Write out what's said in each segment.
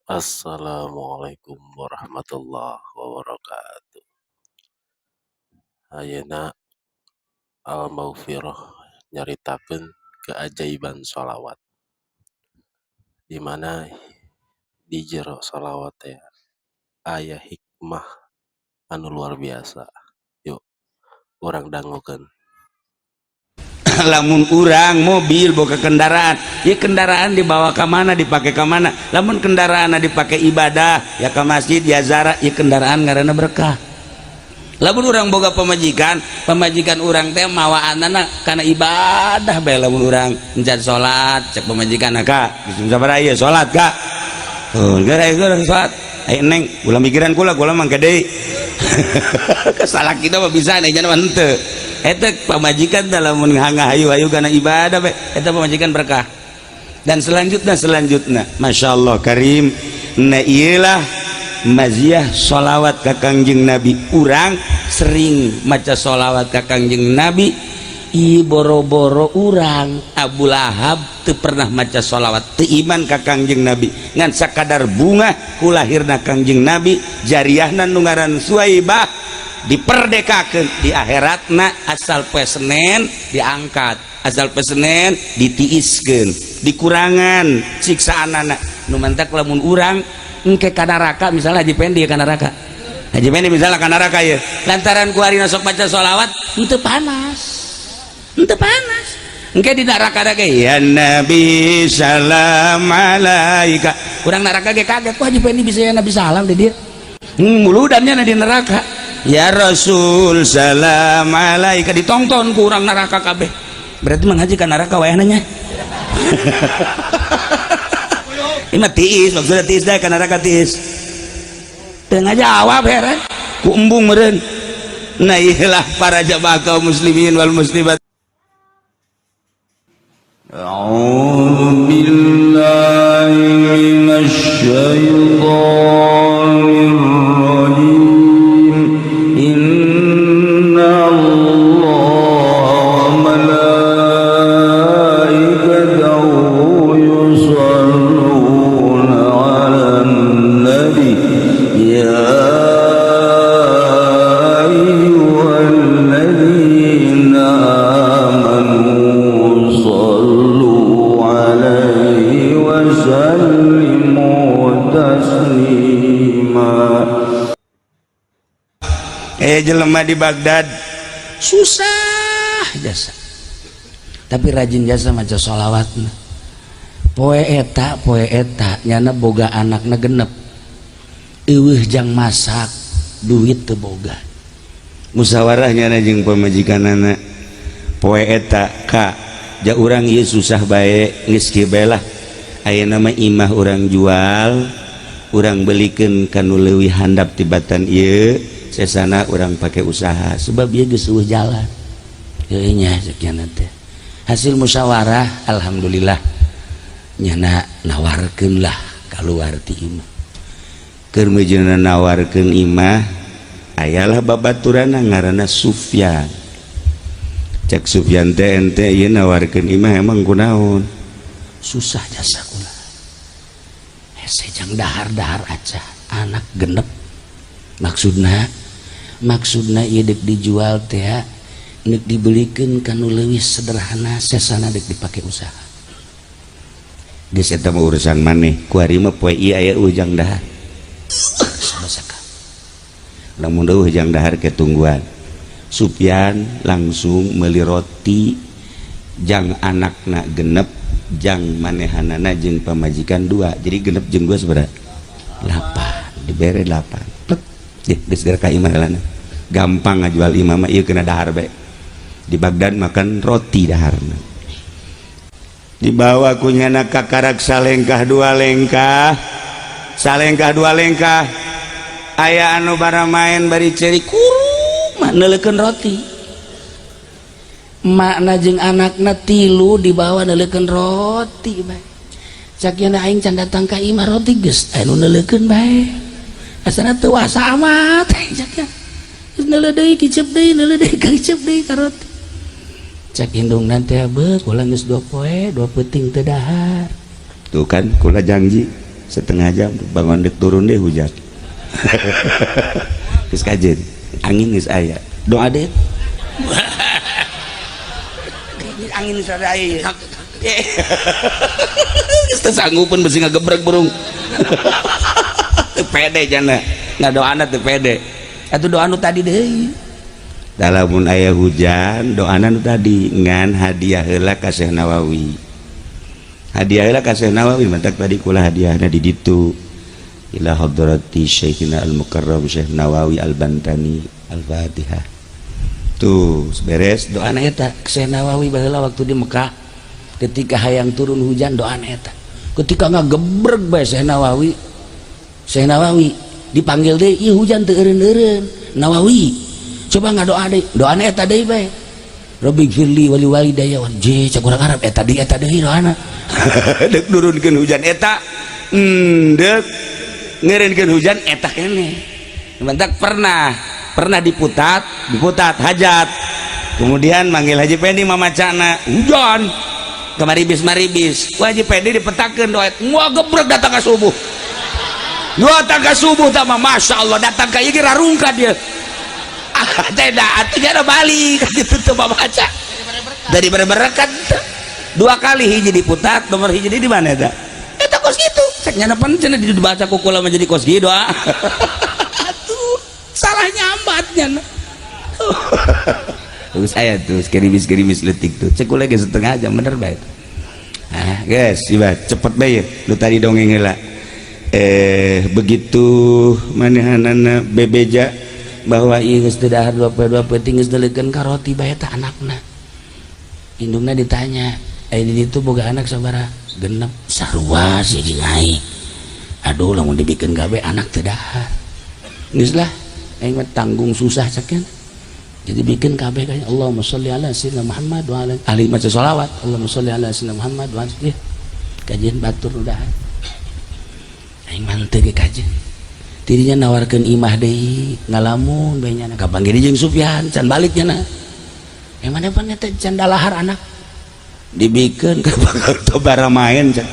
Assalamualaikum warahmatullahi wabarakatuh. Ayeuna Al-Maghfirah nyaritakeun keajaiban sholawat, di mana di jero sholawat teh aya hikmah anu luar biasa. Yuk, urang dangukeun. Lamun urang mobil boga kendaraan ya, kendaraan dibawa ke mana, dipakai ke mana? Lamun kendaraan dipakai ibadah ya, ke masjid ya, zara ya, kendaraan ngaranna berkah. Lamun urang boga pamajikan, pamajikan urang teh mawa anak karena ibadah bae. Lamun urang encan salat, cek pamajikan, "Kak, geus sabaraha ieu salat, Kak?" "Oh, geus geus salat." "Ayo, Neng, ulah mikiran kula, kula mangke deui." Kesalah kita mah bisa nih, jangan henteu. Eta pamajikan lamun hayu-hayu karena ibadah bae, eta pamajikan berkah. Dan selanjutnya, selanjutnya, Masya Allah Karim. Nah, iyalah maziah sholawat ka Kangjeng Nabi. Urang sering maca sholawat ka Kangjeng Nabi. I boro-boro urang, Abu Lahab teu pernah maca sholawat, teu iman ka Kangjeng Nabi, ngan sakadar bunga ku lahirna Kangjeng Nabi. Jariahna nu ngaran Suwaibah diperdekakeun di akhiratna. Asal poe Senen diangkat, asal poe Senen ditiiskeun, dikurangan siksaan anak. Nu mantak lamun urang engke ka neraka, misalnya Haji Pendi ka neraka, Haji Pendi misalnya ka neraka ya, lantaran ku hari sok baca sholawat, henteu panas, henteu panas. Engke di neraka ge, "Ya Nabi, salam alaika." Urang neraka ge kaget, "Kok Haji Pendi bisa ya Nabi salam di dia?" Muludannya di neraka, "Ya Rasul, salam alaika." Ditonton ku urang neraka kabeh. Berarti menghaji ka neraka wayahna nya. Ini mah tiis, maksudnya tiis dah ka neraka tiis. Teu ngajawab, heran ku embung meureun. Nah, iyalah para jamaah kaum muslimin wal muslimat. أعوذ بالله من الشيطان الرجيم. إن الله وملائكته يصلون على النبي يا أيها الذين آمنوا صلوا عليه وسلموا تسليما. Eh, jelema di Baghdad susah jasa, tapi rajin jasa maca sholawatna. Poe eta, poe eta nyana boga anakna 6, eueuh jang masak, duit teu boga. Musyawarahnya jeung pamajikanana poe eta, "Ka, ja urang ieu susah bae, geus kieu bae lah. Ayeuna mah imah urang jual, urang belikeun ka nu leuwih handap tibatan ieu, sesana urang pake usaha, sebab ieu geus euweuh jalan." Heueuh nya, cek nyana teh. Hasil musyawarah, alhamdulillah, nyana nawarkeun lah keluar ti imah. Keur meujeunan nawarkeun imah, ayalah babaturana ngaranna Sufyan. Cek Sufyan teh, "Ente ieu nawarkeun imah emang kunaon?" "Susah jasa kula, hese jang dahar-dahar aja, anak 6." Maksudna, maksudna ieu dek dijual teh nek dibelikeun ka nu leuwih sederhana, sesana dek dipake usaha. "Geus, eta mah urusan maneh. Kuari mah poe ieu aya ujang dahar." Sama. Lamun eueuh jang dahar ketungguan. Sufyan langsung meuli roti jang anakna 6, jang manehanana jeung pamajikan dua, jadi 6 jeung dua sabaraha? Delapan. Dibere delapan. Plek deh, geus geura ka imah lana. Gampang ngajual imah mah ieu, kena dahar bae. Di Baghdad makan roti daharna. Dibawa ku nyana kakarak salengkah dua lengkah, salengkah dua lengkah, aya anu bara main bari ceri kuruma neuleukeun roti. Makna jeung anakna tilu dibawa neuleukeun roti bae. Cak nya, "Aing can datang ka imah, roti geus anu neuleukeun bae. Asana teu wasa amat." Cak nya, geus neuleuh deui, kicep deui, neuleuh deui, kicep deui ka roti. Cak indungna teh, "Beuh, kula geus 2 poe 2 peuting teu dahar." Tuh kan, kula janji. Setengah jam bangun, dek turun deh hujan. Geus kajen angin, geus aya doa deh, angin geus aya. Geus teu sanggupeun, besi ngagebreg burung. Teu pede jana ngadoana, teu pede atuh doa nu tadi deui. Lamun aya hujan, doana nu tadi, ngan hadiah heula ka Syekh Nawawi, hadiah heula ka Syekh Nawawi. Matak tadi kula hadiahna di ditu, ila hadrati Syekhina Al-Mukarram Syekh Nawawi Al-Bantani, Al-Fatihah. Tuh beres doana eta. Syekh Nawawi baheula waktu di Mekah, ketika hayang turun hujan, doana eta. Ketika ngagebreg bae Syekh Nawawi, Syekh Nawawi dipanggil deh, "Ih, hujan teu eureun-eureun, Nawawi, coba ngadoa deui." Doana eta deui bae, Rabbighfirli wali walidayya. Je cek urang Arab, eta deui, eta deui doana. Dek nurunkeun hujan eta, dek ngeureunkeun hujan eta keneh. Mentak pernah pernah diputat diputat hajat, kemudian manggil Haji Pendi, mamacana hujan kemaribis maribis. Wah, Haji Pendi dipetakeun doa, wah, gebrek datang ke subuh, datang ke subuh. Tak, masya Allah, datang ke ieu rarungka dia. Ah, tidak, artinya ada balik gitu tuh baca dari berberkat dua kali. Hiji diputat, nomor hiji di mana eta? Eta kos gitu, cek nyana pan cenah dibaca ku kula menjadi kos gitu. Ah, atuh salah nyambat nyana. Terus aya tuh gerimis gerimis letik tuh, cek kula ge setengah jam, bener bae. Ah, guys, iba cepet bae lu tadi dongeng heula. Begitu manehanana bebeja bahwa ieu geus teu dahar 2 poe 2 peuting, geus deuleutkeun ka roti bae tah anakna. Indungna ditanya, "Eh, di ditu boga anak sabaraha?" "Genep." "Sarua sih jeung aing. Aduh, lamun dibikeun gawe anak teu dahar. Geus lah, aing mah tanggung susah," cek. Jadi bikin kabeh kayak Allahumma sholli ala sayyidina Muhammad wa ala ahli, maca sholawat, Allahumma sholli ala sayyidina Muhammad wa ala kajian batur udah. Aing mah teu ge kajian. Tidinya nawarkeun imah deui, ngalamun bae nyana. Kapanggih jeung Sufyan, can balik nyana. Yang mana pan eta can dalahar anak dibikeun ka bakal main cek.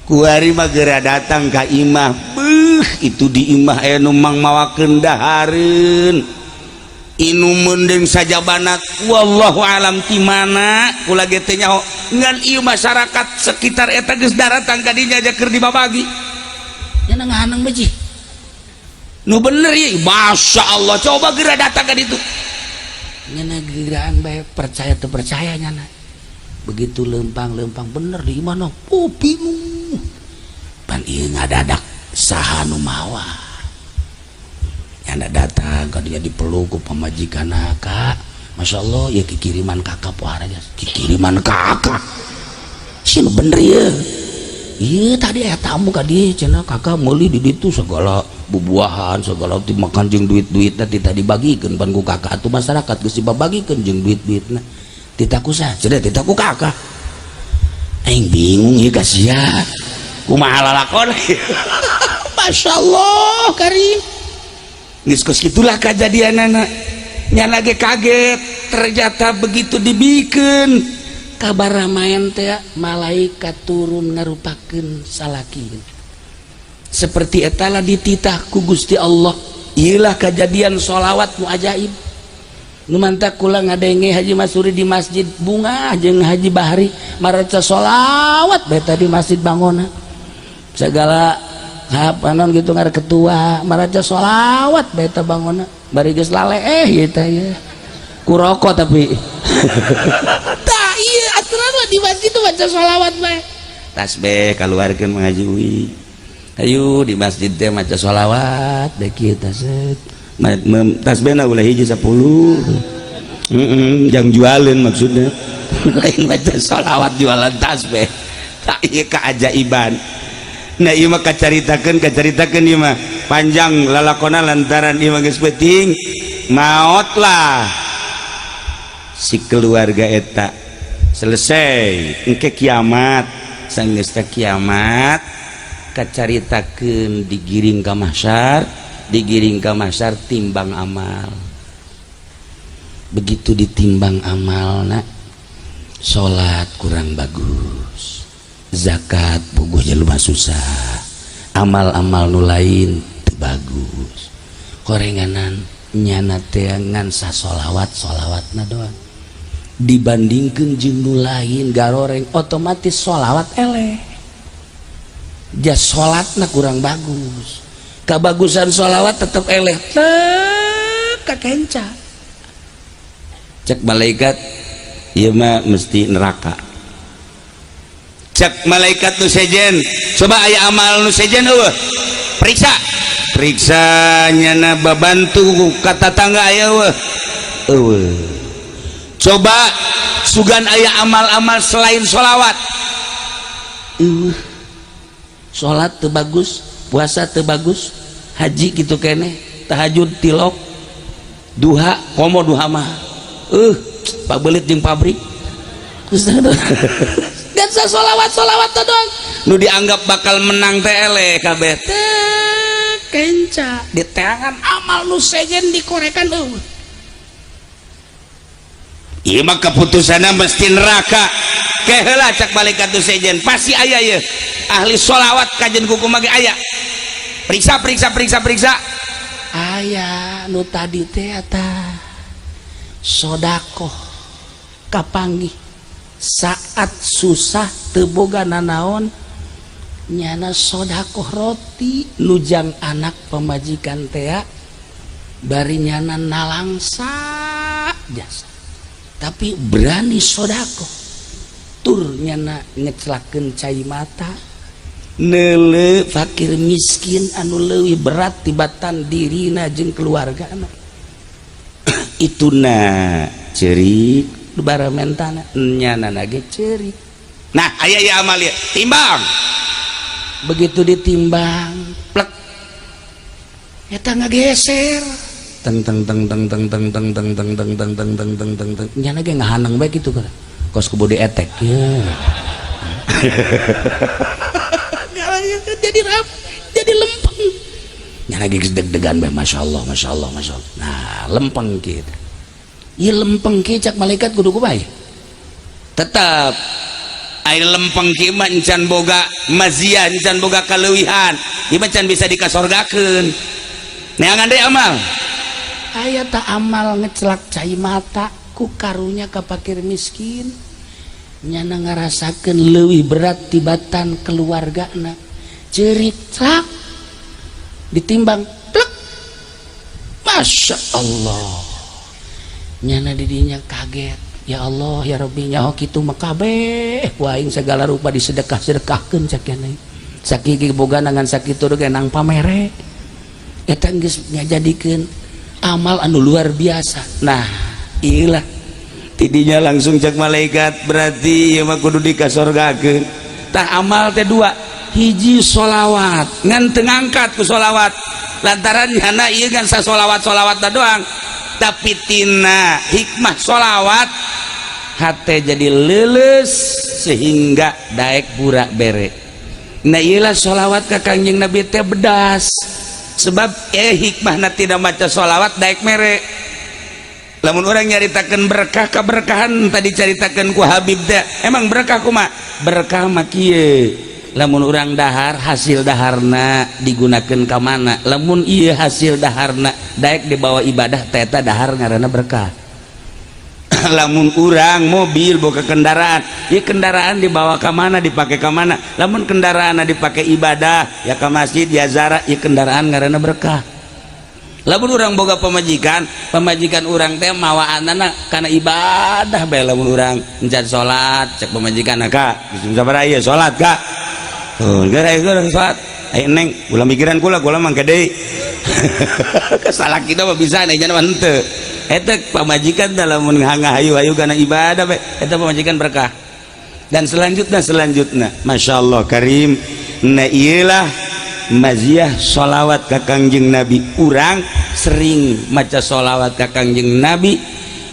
Kuari mah geura datang ka imah, beuh, itu di imah aya nu mang mawakeun dahareun, inumeun deung sajabana, wallahu alam ti mana, kula ge teu nyaho. Ngan ieu masyarakat sekitar eta geus daratang ka dinya aja keur dibabagi. Nya ngahanang beji nu bener ya, masya Allah. Coba geura datang ka ditu nyana, geraan bae, percaya teu percaya nyana. Begitu lempang-lempang bener di mana, oh, bingung pan ieu ngadadak saha nu mawa. Nyana datang ka dinya, dipeluk ku pamajikanna, "Kak, masya Allah ya, kikiriman kakak pohara aja, kikiriman kakak sih bener ya." Iya, tadi aya tamu ka dieu cenah, kakak meuli di ditu segala bubuahan, segala dimakan jeung duit-duit tadi tadi bagikeun pan ku kakak atuh. Masyarakat geus dibagikeun jeung duit-duitna. Titah ku saha cenah? Titah ku kakak. Aing bingung ieu ka sia kumaha lalakon. Masya Allah karim, geus kos kitulah kajadianana. Nyana ge kaget, ternyata begitu dibikeun kabar ramayan teh, malaikat turun ngarupakeun salaki seperti etala, dititah ku Gusti Allah. Iyalah kejadian sholawat nu ajaib. Nu mantak kula ngadenge Haji Masuri di masjid Bunga jeung Haji Bahri maraca sholawat beta di Masjid Bangona, segala apa non gitu, ngar ketua maraca sholawat beta Bangona bari geus lale eh ieu teh ya ku rokok. Tapi tah iya aturan mah di masjid tuh baca sholawat bae, tasbih kaluarkeun, mengaji ui. Ayo di masjid teh maca sholawat bae kieu, set tasbihna ulah hiji 10. Heeh, jang jualin maksudnya, lain baca sholawat jualan tasbih. Tak iya keajaiban. Nah, ieu mah kacaritakeun kacaritakeun, ieu mah panjang lalakona, lantaran ieu mah geus penting maot lah si keluarga eta selesai. Engke kiamat, sanggeus kiamat kacaritakeun, digiring ka mahsyar, digiring ka mahsyar, timbang amal. Begitu ditimbang amal, nak salat kurang bagus. Zakat puguh jelema susah, amal-amal nu lain teu bagus, korenganan nyana teh ngan sasolawat, solawatna doang dibandingkeun jeung nu lain garoreng, otomatis solawat eleh, jas salatna kurang bagus, kabagusan sholawat tetep eleh, tek kakenca. Cek malaikat, ieu mah mesti neraka. Cek malaikat nu sejen, coba aya amal nu sejen euweuh, periksa, periksa. Nyana babantu ka tatangga aya euweuh? Euweuh. Coba sugan aya amal-amal selain sholawat? Euweuh. Salat teu bagus, puasa teu bagus, haji gitu keneh, tahajud tilok, duha komo, duha mah pabelit jeung pabrik dan sholawat, sholawat doang. Nu dianggap bakal menang teh eleh kabeh. Teh kenca di teangan amal nu sejen, dikorekan, euweuh. Ieu mah keputusanna mesti neraka. Ke heula, cak malaikat nu sejen, pasti aya ye ahli sholawat, kajen kuku mage aya. Periksa, periksa, periksa, periksa. Aya nu tadi teh eta sodakoh, kapanggih saat susah, teu boga nanaon, nyana sodakoh roti nujang anak pemajikan tea, bari nyana nalangsa jasa tapi berani sodakoh, tur nyana ngecelakeun cai mata neule fakir miskin anu leuwih berat tibatan dirina jeung keluargana. Itu na cerik. Baramentana nyana ge ceurik. Nah, aya ya amal ya, timbang. Begitu ditimbang, plek, eta ngageser, teng teng teng teng teng teng teng teng teng teng teng teng teng teng teng teng. Nyana ge ngahaneng bae kitu kan, kos kebodi etek ya. Jadi rap, jadi lempeng, nyana ge geus deg-degan bae, masya Allah, masya Allah, masya Allah. Nah, lempeng kieu, ieu lempeng kieu, cak malaikat kudu kumaha? Tetap air lempeng kieu mah encan boga maziah, encan boga kaleuwihan, ieu mah can bisa dikasorgakeun. Neangan deui amal. Aya tak amal ngecelak cai mata ku karunya ka fakir miskin, nyana ngarasakeun leuwih berat tibatan keluargana, ceurik, celak, ditimbang, plek, masya Allah, nyana didinya kaget, ya Allah, ya Rabbi, nyaho kitu mah kabeh ku aing segala rupa disedekah-sedekahkeun, cak nyana sakieu boga ngan sakitu ge nang pamere. Eta geus ngajadikeun amal anu luar biasa. Nah, iyalah. Tidinya langsung cek malaikat, berarti ieu mah kudu dikasorgakeun. Tah, amal teh dua, hiji solawat, ngan teu ngangkat ku solawat lantaran nyana ieu ngan sasolawat, solawat doang, tapi tina hikmah solawat hate jadi leuleus sehingga daek burak bere. Nah, iyalah solawat ka Kangjeng Nabi teh bedas, sebab hikmahna tidak maca solawat daek mere. Lamun orang nyaritakan berkah, keberkahan tadi caritakan ku Habib teh, emang berkah kuma? Berkah mah kieu, lamun urang dahar, hasil daharna digunakan ka mana? Lamun ieu hasil daharna daek dibawa ibadah, teta dahar ngaranna berkah. Lamun urang mobil boga kendaraan ya, kendaraan dibawa ke mana, dipakai ke mana? Lamun kendaraan dipakai ibadah ya, ke masjid ya, zara ya, kendaraan ngaranna berkah. Lamun urang boga pemajikan, pemajikan urang teh mawa anak karena ibadah bae. Lamun urang encan salat, cek pemajikan, "Kak, geus sabaraha ieu salat, Kak?" "Oh, geus geus salat." "Ayo neng, ulah mikiran kula, kula mangke deui." Kesalaki mah bisa nih, jangan henteu. Eta pamajikan dalam hayu-hayu karena ibadah bae, eta pamajikan berkah. Dan selanjutnya, selanjutnya, Masya Allah Karim. Nah, iyalah maziah sholawat ka Kangjeng Nabi. Urang sering maca sholawat ka Kangjeng Nabi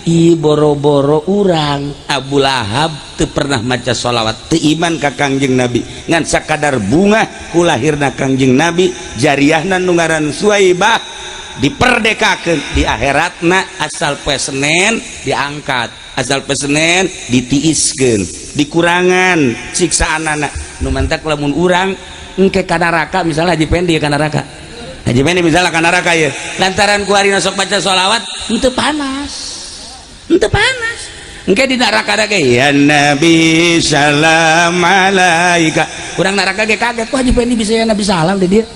i boro-boro urang, Abu Lahab teu pernah maca sholawat, teu iman ka Kangjeng Nabi, ngan sakadar bunga ku lahirna Kangjeng Nabi. Jariahna nu ngaran Suwaibah diperdekakeun, di akhiratna asal poe Senen diangkat. Asal pesenen ditiiskeun, dikurangan siksaan anak. Nu mantak lamun urang engke ka neraka, misalnya Haji Pendi ka neraka, Haji Pendi misalnya ka neraka ya, lantaran kuari sok baca sholawat henteu panas, henteu panas. Engke di neraka ge, "Ya Nabi salam alaika." Urang neraka ge kaget, kok Haji Pendi bisa ya Nabi salam di dia.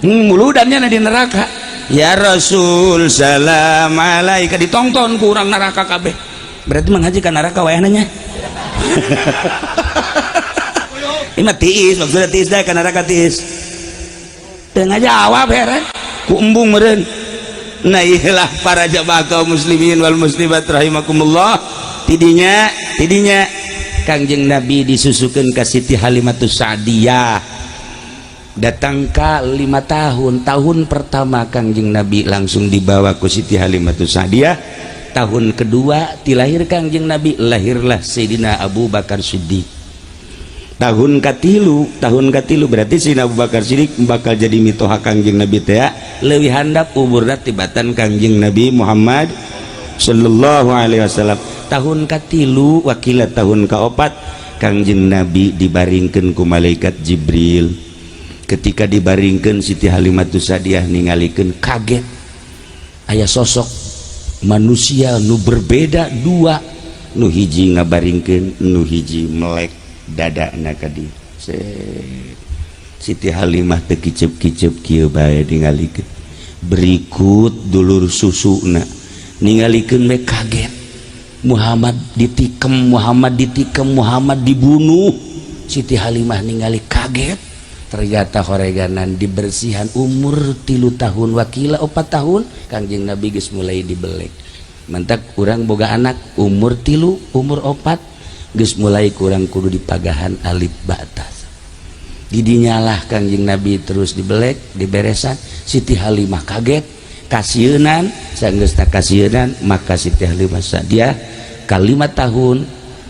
Muludannya di neraka, "Ya Rasul salam alaika," ditonton ku urang neraka kabeh. Berarti mengaji ka neraka wayahna nya. Ini mah tiis, maksudnya tiis dah ka neraka tiis. Teu ngajawab, heran ku embung meureun. Nah, iyalah, para jamaah kaum muslimin wal muslimat rahimakumullah, tidinya tidinya Kangjeng Nabi disusukeun ka Siti Halimatus Sa'diyah. Datang ka 5 tahun. Tahun pertama Kangjeng Nabi langsung dibawa ke Siti Halimatus Sa'diyah. Tahun kedua dilahir Kangjeng Nabi, lahirlah Sayyidina Abu Bakar Siddiq. Tahun katilu, tahun katilu berarti Sayyidina Abu Bakar Siddiq bakal jadi mitoha Kangjeng Nabi teh leuwih handap umurna tibatan Kangjeng Nabi Muhammad sallallahu alaihi wasallam. Tahun katilu wakila tahun kaopat, Kangjeng Nabi dibaringkeun ku malaikat Jibril. Ketika dibaringkeun, Siti Halimatus Sadiah ningalikeun, kaget, aya sosok manusia nu berbeda dua, nu hiji ngabaringkeun, nu hiji melek dada ka dieu. Siti Halimah teu kicep-kicep, kieu bae ningalikeun. Berikut dulur susuna ningalikeun we, kaget. Muhammad ditikem, Muhammad ditikem, Muhammad dibunuh. Siti Halimah ningali kaget. Ternyata horeganan dibersihan umur 3 tahun wakila 4 tahun, Kangjeng Nabi geus mulai dibelek. Mantak urang boga anak umur 3, umur 4, geus mulai kurang kudu dipagahan alif batas. Didinyalah Kangjeng Nabi terus dibelek, diberesan. Siti Halimah kaget, kasieunan. Sanggeus kasieun, maka Siti Halimah Sa'diyah ka 5 tahun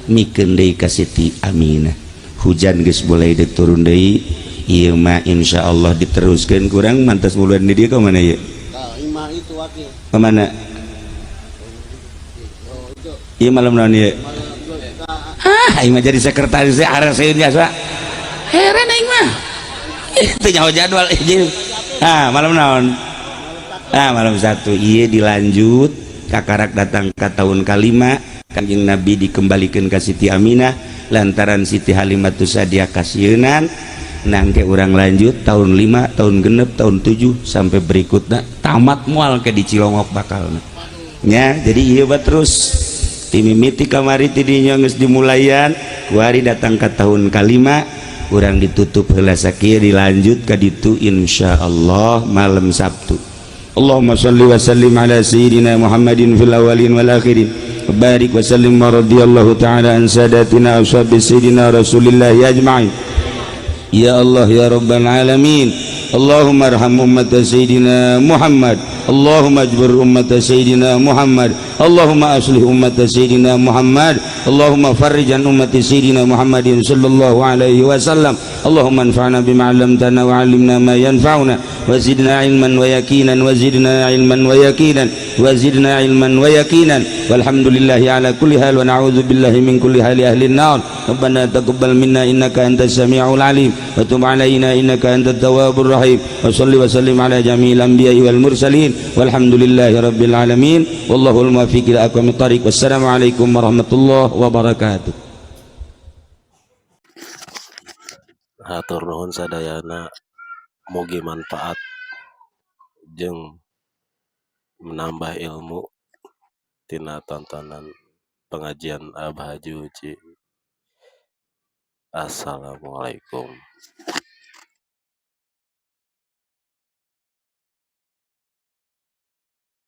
mikeun deui ka Siti Aminah. Hujan geus mulai turun deui. Ieu mah insyaallah diteruskeun. Kurang mantas bulan di dieu. Ka mana ieu? Ka mana ieu? Malam naon ieu? Ah, aing mah jadi sekretaris araseun jasa, heran aing mah itu nyaho jadwal. Ah, malam naon? Ah, malam satu. Iya, dilanjut kakarak datang ke tahun kalima, Kanjeng Nabi dikembalikan ke Siti Aminah lantaran Siti Halimatus Sadiah kasieunan. Nangke urang lanjut tahun 5, tahun 6, tahun 7, sampai berikutnya tamat mual ke di Cilongok bakal nya. Jadi iya terus timimiti kamari tidinya geus dimulayan, kuari datang ke tahun kalima, urang ditutup heula sakieu, dilanjut ka ditu insyaallah malam Sabtu. Allahumma salli wa sallim ala sayyidina Muhammadin fil awwalin wal akhirin, barik wa sallim wa radhiyallahu ta'ala an sadatina ashabi sayyidina Rasulillah ajma'in. Ya Allah, ya Rabbal alamin. Allahumma arham ummat sayyidina Muhammad. Allahumma ajbir ummat sayyidina Muhammad. Allahumma aslih ummat sayyidina Muhammad. Allahumma farrij an ummati sayyidina Muhammadin sallallahu alaihi wasallam. Allahumma anfa'na bima 'allamtana wa 'allimna ma yanfa'una wa zidna ilman wa yaqinan wa zidna ilman wa yaqinan wa zidna ilman wa yaqinan. Walhamdulillahi ala kulli hal wa na'udzu billahi min kulli hali ahli an-nar. Rabbana taqabbal minna innaka antas samiul alim wa tub alaina innaka antat tawwabur rahim. Wa salli wa sallim ala jami'il anbiya'i wal mursalin. Walhamdulillahi rabbil alamin. Wallahul muwaffiq ila aqwamit thariq. Wassalamu alaikum warahmatullahi wabarakatuh. Hatur nuhun sadayana, mugi manfaat jeung menambah ilmu tina tontonan pengajian Abah Haji Uci. Assalamualaikum.